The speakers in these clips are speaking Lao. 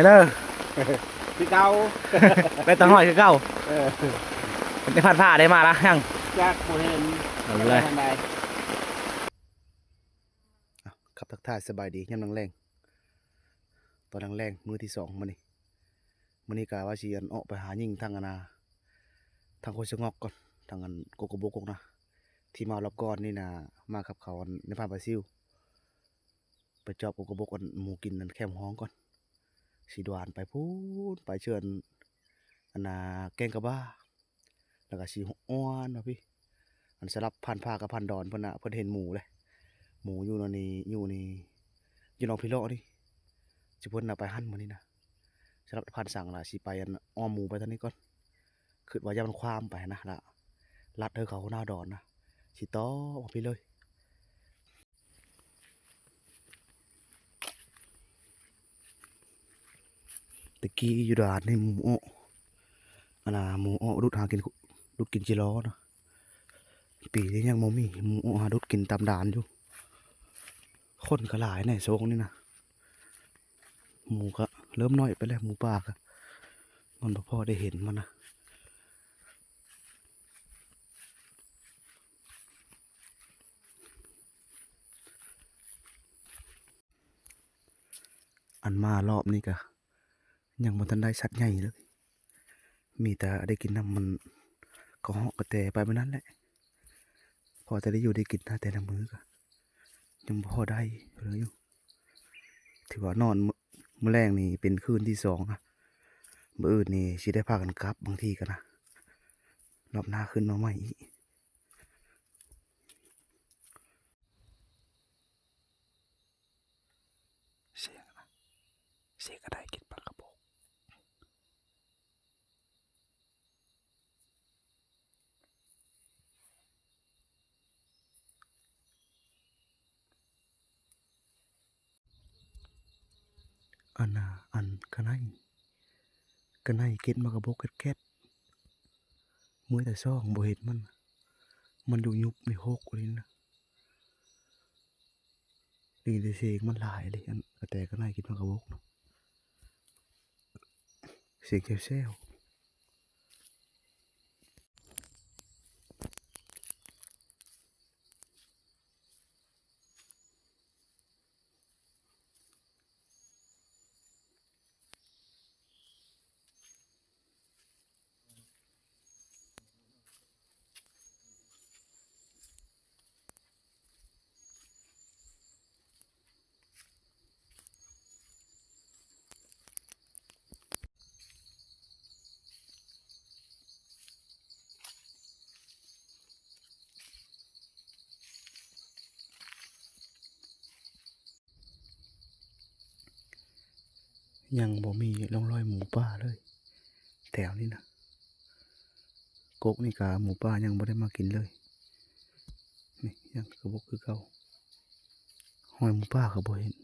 ເດີ ຄືເກົ່າ ໄປຕານ້ອຍຄືເກົ່າ. ເອີ ໄດ້ພັດຜ້າໄດ້ມາລະຍັງ? ຈັກບໍ່ເຫັນ. ເອົາເລີຍ ເອົາ ຄັບ ທັກທາຍສະບາຍດີຍາມແລງໆ ຕອນແລງໆ ມື້ທີສອງມື້ນີ້. ມື້ນີ້ກະວ່າຊິ ອັນ ອອກໄປຫາຍິງທາງ ອັນນາ ທາງໂຄສະງອກກ່ອນ ທາງ ອັນ ກົກກະບົກ ກົກນະ ທີ່ມາຮອບກ່ອນນີ້ນະ ມາກັບເຂົາ ອັນ ໃນພານປາຊິວ ໄປຈອບກົກກະບົກ ອັນ ໝູກິນ ອັນ ແຄມຫ້ອງກ່ອນ ຊິດວານໄປພຸ້ນ ໄປເຊີນ ອັນນາ ແກ້ງກະບ້າ ແລ້ວກະຊິອອນມາພີ້ ອັນ ສະຫຼັບຜ່ານຜາກັບຜ່ານດອນ ເພິ່ນນະ ເພິ່ນເຫັນໝູເດ້ ໝູຢູ່ນະນີ້ ຢູ່ນີ້ ຢູ່ໜອງພີເລາະນີ້ ຊິເພິ່ນນະໄປຫັ້ນມື້ນີ້ນະ ສະຫຼັບຜ່ານສັງລະ ຊິໄປ ອັນ ອ້ອມໝູໄປທາງນີ້ກ່ອນ ຄິດວ່າຢ້ານມັນຄວາມໄປຫັ້ນນະ ລະລັດໃຫ້ເຂົາໜ້າດອນນະ ຊິຕໍ່ອອກພີ້ເລີຍ. ແຕ່ກີ້ຢູ່ດ່ານນີ້ໝູເອາະ ອັນນາ ໝູເອາະດຸດຫາກິນ ດຸດກິນຈີລໍນະ. ປີນີ້ຍັງບໍ່ມີ ໝູເອາະຫາດຸດກິນຕາມດ່ານຢູ່. ຄົນກໍຫຼາຍແດ່ຊ່ວງນີ້ນະ ໝູກໍເລີ່ມໜ້ອຍໄປແລ້ວ ໝູປ່າກໍມັນບໍ່ພໍໄດ້ເຫັນມັນນະ. ອັນມາລອບນີ້ກະຍັງບໍ່ທັນໄດ້ສັດໃຫຍ່ເລີຍ ມີແຕ່ໄດ້ກິນນຳມັນ ກະຮອກກະແຕໄປແບບນັ້ນແຫຼະ ພໍແຕ່ໄດ້ຢູ່ໄດ້ກິນນະ ແຕ່ລະມື້ກະຍັງບໍ່ພໍໄດ້ເລີຍຢູ່. ຖືວ່ານອນມື້ ມື້ແລງນີ້ເປັນຄືນທີສອງນະ ມື້ອື່ນນີ້ຊິໄດ້ພາກັນກັບ ບາງທີກະນະ ລອບໜ້າຂຶ້ນມາໃໝ່ອີກ. ເສຍງນະ ເສຍງກະໄດ້ກິນປາກະໂປງ. ອັນນາ ອັນກະໄນ ກະໄນເກັດໝາກກະບົກແກັດໆ ເມື່ອຍແຕ່ສອງບໍ່ເຫັນມັນ ມັນຢູ່ຍຸບໃນໂຮກນີ້ນະ. ໄດ້ຍິນແຕ່ສຽງມັນຫຼາຍເລີຍ ອັນກະແຕກະໄນກິນໝາກກະບົກນະ ສຽງແຊວໆ. ຍັງບໍ່ມີຮ່ອງຮອຍໝູປ່າເລີຍແຖວນີ້ນະ. ກົກນີ້ກະໝູປ່າຍັງບໍ່ໄດ້ມາກິນເລີຍ. ນີ້ຍັງກະບົກຄືເກົ່າ. ຮອຍໝູປ່າກະບໍ່ເຫັນ.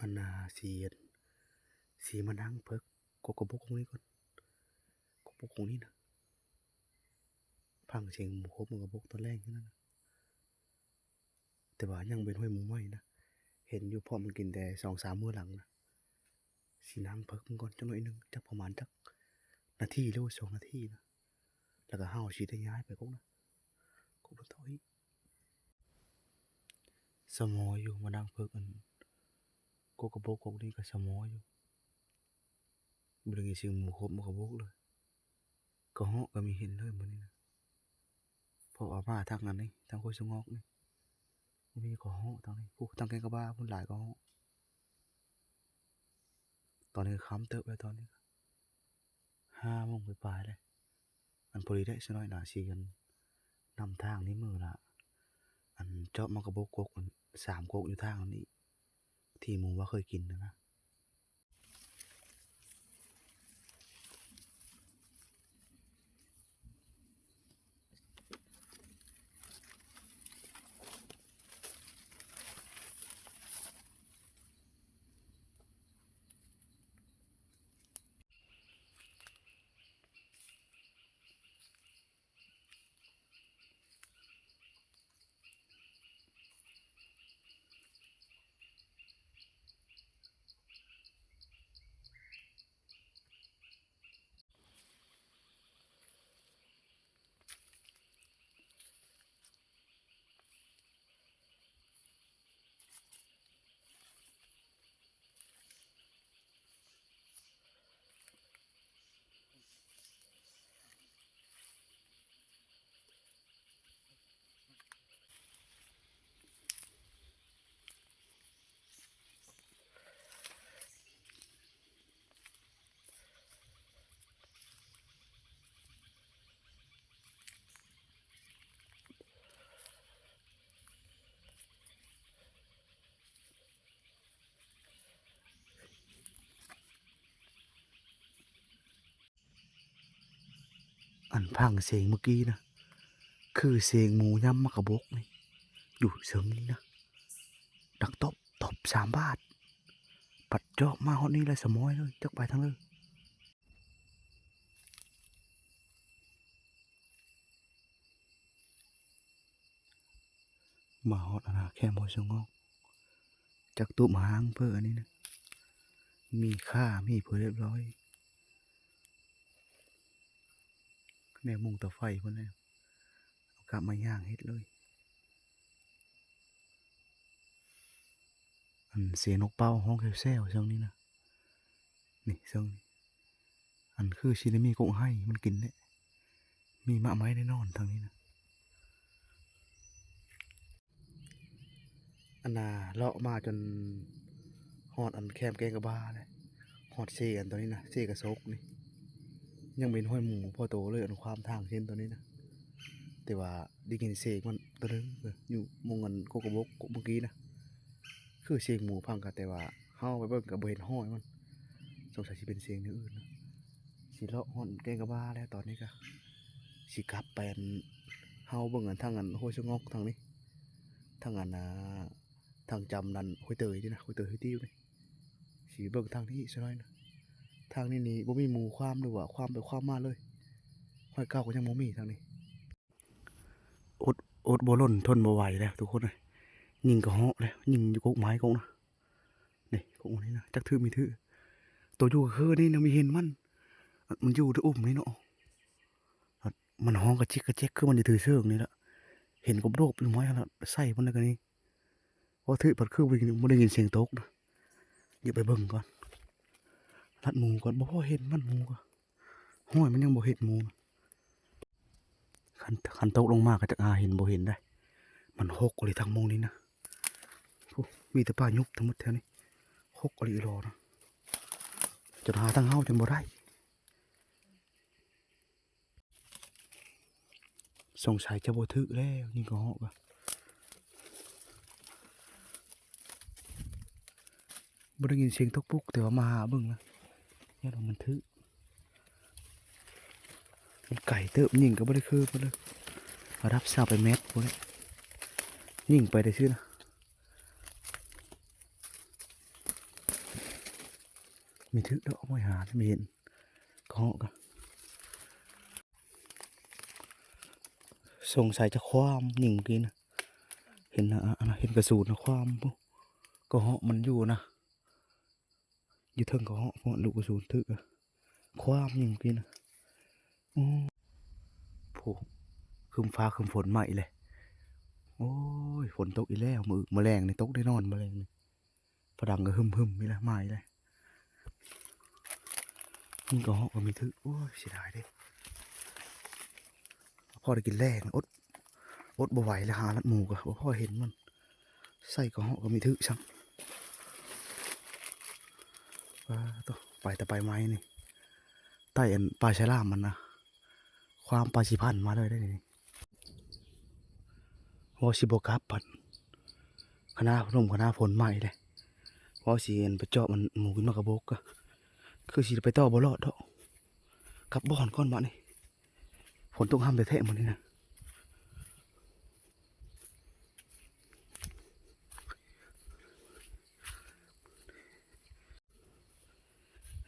ອັນນາ ຊິ ຊິມານັ່ງເພິ່ງກົກກະບົກຂອງນີ້ກ່ອນ. ກົກກະບົກຂອງນີ້ນະ ຟັງສຽງໝູຄົບໝູກະບົກຕອນແລງຢູ່ນັ້ນນະ. ແຕ່ວ່າຍັງເປັນຫ້ອຍໝູໃໝ່ນະ, ເຫັນຢູ່ເພາະມັນກິນແຕ່ສອງສາມມື້ຫຼັງນະ. ຊິນັ່ງເພິ່ງມັນກ່ອນຈັກໜ້ອຍໜຶ່ງ, ຈັກປະມານຈັກນາທີ ຫຼືວ່າສອງນາທີນະ, ແລ້ວກໍເຮົາຊິໄດ້ຍ້າຍໄປກົກນະ, ກົກນັ້ນຕໍ່ອີກ. ສະໝໍຢູ່ ມານັ່ງເພິ່ງອັນກົກກະບົກກົກນີ້ກໍສະໝໍຢູ່. ບໍ່ໄດ້ຍິນສຽງໝູຄົບໝູກະບົກເລີຍ, ກະຮອກກໍມີເຫັນເລີຍມື້ນີ້ນະ. ເພາະວ່າມາທາງນັ້ນນີ້ ທາງຫ້ວຍສະຫງອກນີ້ ບໍ່ມີກະຮອກທາງນີ້. ພຸ້ນ ທາງແກ້ງກະບາພຸ້ນຫຼາຍກະຮອກ. ຕອນນີ້ຄ່ຳເຕີບແລ້ວ, ຕອນນີ້ຫ້າໂມງປາຍໆແລ້ວ. ອັນພໍດີໄດ້ສະໜ້ອຍນາ ຊິອັນນຳທາງນີ້ມື້ລະ ອັນເຈາະໝາກກະບົກກົກ ອັນສາມກົກຢູ່ທາງນີ້ ທີ່ໝູວ່າເຄີຍກິນນະນະ. ອັນຟັງສຽງມື້ກີ້ນະ ຄືສຽງໝູຫຍ້ຳໝາກກະບົກນີ້ ຢູ່ເຊິ່ງນີ້ນະ ດັງຕົບ ຕົບສາມບາດ. ບັດຈອບມາຮອດນີ້ແລ້ວສະໝອຍເລີຍ ຈັກໄປທາງໃດ. ມາຮອດອານາແຄມຫ້ວຍສະຫງອກ ຈັກຕູບຮ້າງເພີ້ອັນນີ້ນະ ມີຂ້າມີເພີ້ຮຽບຮ້ອຍ ແນວມຸງເຕົາໄຟພຸ້ນແຫຼະ ເອົາກັບມາຍ່າງເຮັດເລີຍ. ອັນສຽງນົກເປົ້າຮ້ອງແຊວໆ ຊ່ວງນີ້ນະ ນີ້ ຊ່ວງນີ້ ອັນຄືຊິໄດ້ມີກົກໄຮ່ມັນກິນແຫຼະ ມີໝາກໄມ້ແນ່ນອນທາງນີ້ນະ. ອັນນ່າ ເລາະມາຈົນຮອດອັນແຄມແກ້ງກະບາແລ້ວ ຮອດເຊອັນຕົວນີ້ນະ ເຊກະໂຊກນີ້ ຍັງເປັນຮອຍໝູພໍໂຕເລີຍ ອັນຂວາມທາງເສັ້ນຕົວນີ້ນະ. ແຕ່ວ່າໄດ້ຍິນສຽງມັນໂຕໜຶ່ງຢູ່ໝ່ອງອັນກົກກະບົກເມື່ອກີ້ນະ ຄືສຽງໝູພັງກະ ແຕ່ວ່າເຮົາໄປເບິ່ງກະບໍ່ເຫັນຮອຍມັນ ສົງໄສຊິເປັນສຽງແນວອື່ນນະ. ຊິເລາະຮອດແກ້ງກະບາແລ້ວ ຕອນນີ້ກະຊິກັບໄປອັນ ເຮົາເບິ່ງອັນທາງອັນຫ້ວຍສະຫງອກທາງນີ້ ທາງອັນ ອ່າ ທາງຈຳນັ້ນຫ້ວຍເຕີຍນີ້ນະ ຫ້ວຍເຕີຍຫ້ວຍຕິວນີ້ ຊິເບິ່ງທາງນີ້ຊະໜ້ອຍນະ. ທາງນີ້ນີ້ບໍ່ມີໝູຂວາມ ຫຼືວ່າຂວາມໄປຂວາມມາເລີຍ ຮອຍເກົ່າກະຍັງບໍ່ມີທາງນີ້. ອົດ ອົດບໍ່ລົ້ນທົນບໍ່ໄຫວແລ້ວທຸກຄົນເອີຍ ຍິງກະເຫາະແລ້ວ ຍິງຢູ່ກົກໄມ້ກົກນະ ນີ້ກົກນີ້ນະ ຈັກຖືກບໍ່ຖືກ ໂຕຢູ່ຄືນີ້ນະ ມີເຫັນມັນ ມັນຢູ່ແຕ່ອຸ່ມນີ້ເນາະ ມັນຮ້ອງກະຈິກກະແຈກ ຄືມັນຈະຖືເຊິ່ງນີ້ລະ ເຫັນກົບໂດບຢູ່ໄມ້ຫັ້ນລະ ໃສ່ມັນລະກະນີ້. ພໍຖືກພັດຄືບໍ່ໄດ້ຍິນ ບໍ່ໄດ້ຍິນສຽງຕົກນະ ດຽວໄປເບິ່ງກ່ອນ ລັດໝູກ່ອນ ບໍ່ພໍເຫັນມັນ ໝູກະ ຫ້ອຍມັນຍັງບໍ່ເຫັນໝູ. ຄັນ ຄັນຕົກລົງມາກະຈັກຫາເຫັນບໍ່ເຫັນໄດ໋ ມັນຮົກອີ່ຫຼີທາງໝູນີ້ນະ ໂອ້ ມີແຕ່ປ່າຍຸບທັງໝົດແຖວນີ້ ຮົກອີ່ຫຼີນະ ຈົນຫາທາງເຮົາຈົນບໍ່ໄດ້. ສົງໄສຈະບໍ່ຖືກແລ້ວ ຍິງກະເຫາະກະ ບໍ່ໄດ້ຍິນສຽງຕົກປຸກ ແຕ່ວ່າມາຫາເບິ່ງນະ ຢ້ານວ່າມັນຖືກ ມັນໄກເຕີບ ຍິງກະບໍ່ໄດ້ຄືເພິ່ນເລີຍ ລະດັບຊາວປາຍແມັດພຸ້ນແຫຼະ ຍິງໄປໄດ້ຊື່ນະ. ມີຖືກດອກ ຫ້ອຍຫາ ມີເຫັນກະເຫາະກະ ໂ ສົງໄສຈະຄວາມຍິງກີ້ນະ ເຫັນນະ ອັນນະ ເຫັນກະສູນນະ ຄວາມພຸ້ນ ກະເຫາະມັນຢູ່ນະ ຢູ່ເທິງກະເຫາະພຸ້ນ ລູກກະສູນຖືກ ຄວາມຍິງກີ້ນະ. ໂອ້ ໂພ ຄຶ້ມຟ້າຄຶ້ມຝົນມາອີກແລ້ວ. ໂອ້ຍ ຝົນຕົກອີກແລ້ວ ມື້ ມື້ແລງນີ້ຕົກແນ່ນອນ ມື້ແລງນີ້ ຟ້າດັງກະຫຶ່ມໆ ນີ້ແຫຼະ ມາອີກແລ້ວ. ນີ້ກະເຫາະກະມີຖືກ ໂອ້ຍ ເສຍດາຍເດ້ ພໍໄດ້ກິນແລງ ອົດ ອົດບໍ່ໄຫວແລ້ວ ຫາລັດໝູກະບໍ່ພໍເຫັນມັນ ໃສ່ກະເຫາະກະມີຖືກຊ້ຳ. ປາໂຕ ໄປແຕ່ໄປໃໝ່ນີ້ ໃຕ້ອັນປາສະຫຼາມມັນນະ ຄວາມປາຊິພັນມາເລີຍເດ້ນີ້. ເວົ້າຊິບໍ່ກັບ ບັດຄະນາລົມຄະນາຝົນມາອີກແລ້ວ. ເວົ້າຊິ ອັນ ໄປເຈາະມັນ ໝູກິນໝາກກະບົກ ກະຄືຊິໄປຕໍ່ບໍ່ລອດດອກ ກັບບ່ອນກ່ອນບາດນີ້. ຝົນຕົກຫ້ຳແທ້ໆ ມື້ນີ້ນະ.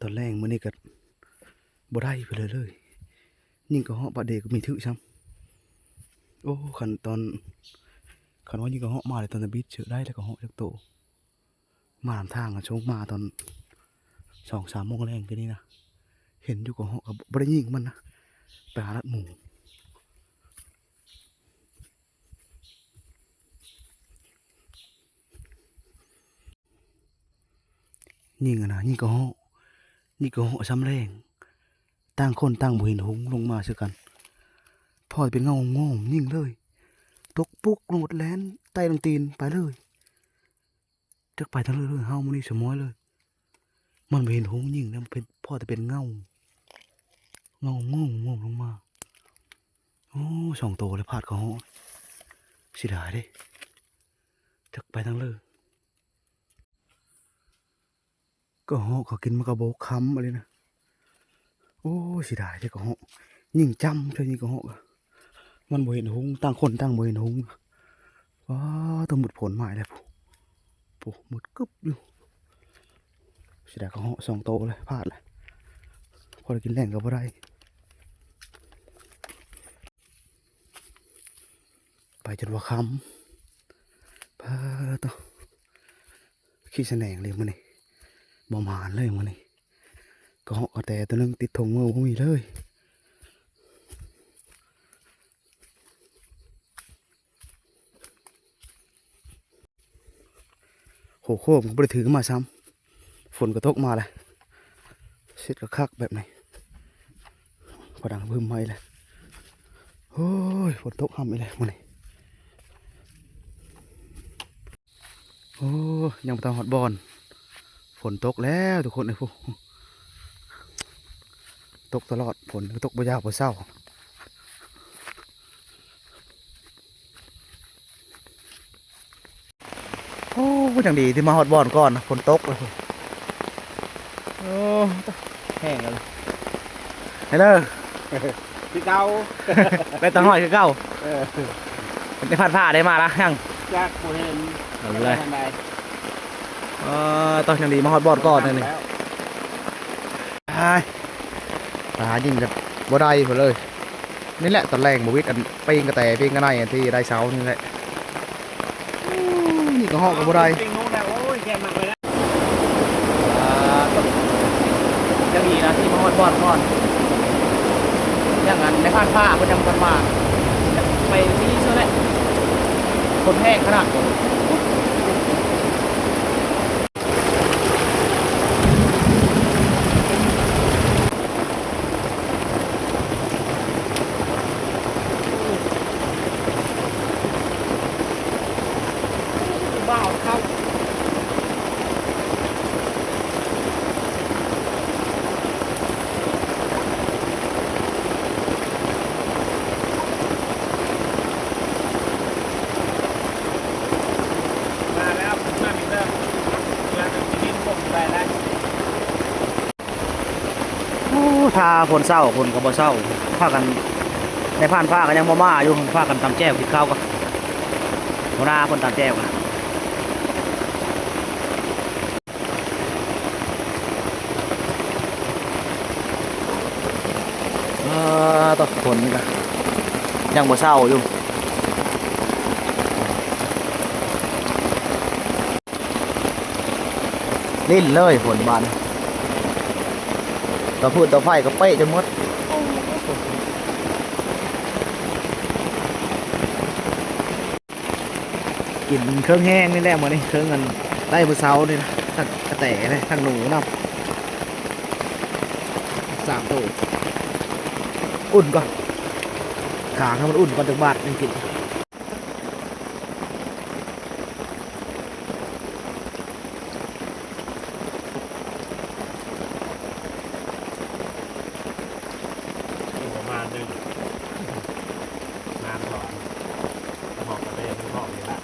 ຕອນແລງມື້ນີ້ກະບໍ່ໄດ້ເລີຍ ຍິງກະເຫາະບາດເດກະມີຖືກຊ້ຳ. ໂອ້ ຄັນຕອນ ຄັນວ່າຍິງກະເຫາະມາແລ້ວ ຕອນຕະບິດເຊີໄດ້ແລ້ວ ກະເຫາະຈັກໂຕ ມານຳທາງ ກະຊົງມາຕອນສອງສາມໂມງແລງຄືນີ້ນະ ເຫັນຢູ່ກະເຫາະ ກະບໍ່ໄດ້ຍິງມັນນະ ໄປຫາລັດໝູ. ຍິງຫັ້ນນະ ຍິງກະເຫາະ ຍິງກະເຫາະຊ້ຳແລງ ຕ່າງຄົນຕ່າງບໍ່ເຫັນຫຸງລົງມາຄືກັນ ພໍແຕ່ເປັນເງົາງອມຍິງເລີຍ ຕົກປຸກລົງໝົດ ແລ່ນໄຕ່ລົງຕີນໄປເລີຍ. ຈັກໄປທາງເລີຍ ເຮົາມື້ນີ້ສະໝອຍເລີຍ ມັນບໍ່ເຫັນຫຸງຍິງນະ ເປັນ ພໍແຕ່ເປັນເງົາ ເງົາງອມໆລົງມາ. ໂອ້ ສອງໂຕແລ້ວ ພາດກະເຫາະ ເສຍດາຍເດ້ ຈັກໄປທາງເລີຍ. ກະເຫາະກະກິນໝາກກະບົກຄ້ຳອີ່ຫຼີນະ. ໂອ້ຍ ເສຍດາຍເດ້ກະເຫາະ ຍິງຈ້ຳໃສ່ຍິງກະເຫາະ ມັນບໍ່ເຫັນຫຸງ ຕ່າງຄົນຕ່າງບໍ່ເຫັນຫຸງ. ວ້າ ຕ້ອງໝົດຜົນໝາຍແລ້ວ ໂອ້ ໝົດກຶບຢູ່. ເສຍດາຍກະເຫາະສອງໂຕເລີຍ ພາດເລີຍ ພໍໄດ້ກິນແລງກະບໍ່ໄດ້. ໄປຈົນວ່າຄ່ຳ ປາໂຕ ຂີ້ສະແໜງເລີຍມື້ນີ້ ບໍ່ໝານເລີຍມື້ນີ້ ກະເຫາະກະແຕໂຕໜຶ່ງຕິດຖົງມືບໍ່ມີເລີຍ. ໂຫ ໂຄມກະບໍ່ໄດ້ຖືມາຊ້ຳ ຝົນກະຕົກມາແລ້ວ ເຊັດກະຄັກແບບນີ້ ພໍດັງບຶມໃໝ່ແລ້ວ. ໂອ້ຍ ຝົນຕົກຫ້ຳອີກແລ້ວມື້ນີ້. ໂອ້ ຍັງບໍ່ທັນຮອດບ່ອນ ຝົນຕົກແລ້ວທຸກຄົນເອີຍ ຕົກຕະຫຼອດ ຝົນຕົກບໍ່ຢາວບໍ່ເຊົາ. ໂອ້ ຍັງດີທີ່ມາຮອດບ່ອນກ່ອນ ຝົນຕົກ. ໂອ້ ແຫ້ງແລ້ວ ເຮີ້ຍ ຄືເກົ່າ ໄດ້ຕາຫ້ອຍຄືເກົ່າ. ເອີ ໄດ້ຜ່ານຟ້າໄດ້ມາລະຍັງ ຈັກບໍ່ເຫັນ ເອົາເລີຍ ເອີ ຕອນຍັງດີມາຮອດບ່ອນກ່ອນນີ້. ຕາຍ ຕາຍິງກະບໍ່ໄດ້ພຸ້ນເລີຍ. ນີ້ແຫຼະຕອນແລງບໍ່ວິດ ອັນ ປີ້ງກະແຕປີ້ງກະໄນ ອັນທີ່ໄດ້ເຊົານີ້ແຫຼະ. ໂອ້ ນີ້ກະເຫາະກະບໍ່ໄດ້ ປີ້ງນູນນະ. ໂອ້ຍ ແຄບມາກເລີຍນະ. ອ່າ ຍັງດີນະທີ່ມາຮອດບ່ອນກ່ອນ ຍັງອັນໄດ້ຜ່ານຟ້າເພິ່ນຍັງບໍ່ທັນມາ ໄປດີເຊີແຫຼະ ຄົນແຮງຂະໜາດ. ມາແລ້ວ ມາມີເດີ ເພື່ອນຊິບິນປົກໄປແລ້ວ. ໂອ້ ຖ້າຝົນເຊົາ ຝົນກະບໍ່ເຊົາ ພາກັນ ໄດ້ຜ່ານຟ້າກະຍັງບໍ່ມາຢູ່ ພາກັນຕຳແຈ່ວກິນເຂົ້າກ່ອນ. ຫົວໜ້າເພິ່ນຕຳແຈ່ວນະ. ອ່າ ຕອກຝົນນີ້ກະ ຍັງບໍ່ເຊົາຢູ່ ຫຼິ້ນເລີຍຝົນບາດນີ້ ເຕົາຟືນເຕົາໄຟກໍເປະຈົນໝົດ. ກິນເຄິ່ງແຮງນີ້ແຫຼະມື້ນີ້ ເຄິ່ງອັນໄດ້ມື້ເຊົ້ານີ້ນະ ທັງກະແຕເດ້ ທັງໜູນຳ ສາມໂຕ. ອຸ່ນກ່ອນ ຂ້າງໃຫ້ມັນອຸ່ນກ່ອນ ຈັ່ງບາດຈັ່ງກິນ. ປະມານໜຶ່ງ ນ້ຳຖອນ ກະເພາະກະເພາະນີ້ລະ.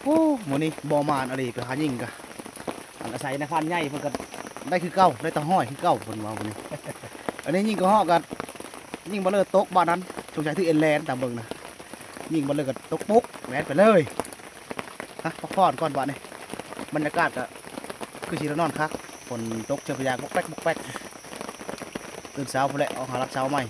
ໂອ້ ມື້ນີ້ບໍ່ໝານອີ່ຫຼີ ໄປຫາຍິງກະ ອັນອາໄສນາຍພັນໃຫຍ່ເພິ່ນກະໄດ້ຄືເກົ່າ ໄດ້ຕາຫ້ອຍຄືເກົ່າ ເພິ່ນວ່າມື້ນີ້. ອັນນີ້ຍິງກະເຫາະກະ ຍິງບໍ່ເລີຕົກບາດນັ້ນ ສົງໄສຖືເອັນແລນຕາມເບິ່ງນະ ຍິງບໍ່ເລີກະຕົກປຸກແລ່ນໄປເລີຍ. ຮະ ພັກຜ່ອນກ່ອນບາດນີ້ ບັນຍາກາດກະຄືຊິໄດ້ນອນຄັກ ຝົນຕົກເທື່ອພະຍາກະປົກແປັກປົກແປັກ. ຕື່ນເຊົ້າພຸ້ນແຫຼະ ອອກຫາລັດເຊົ້າໃໝ່.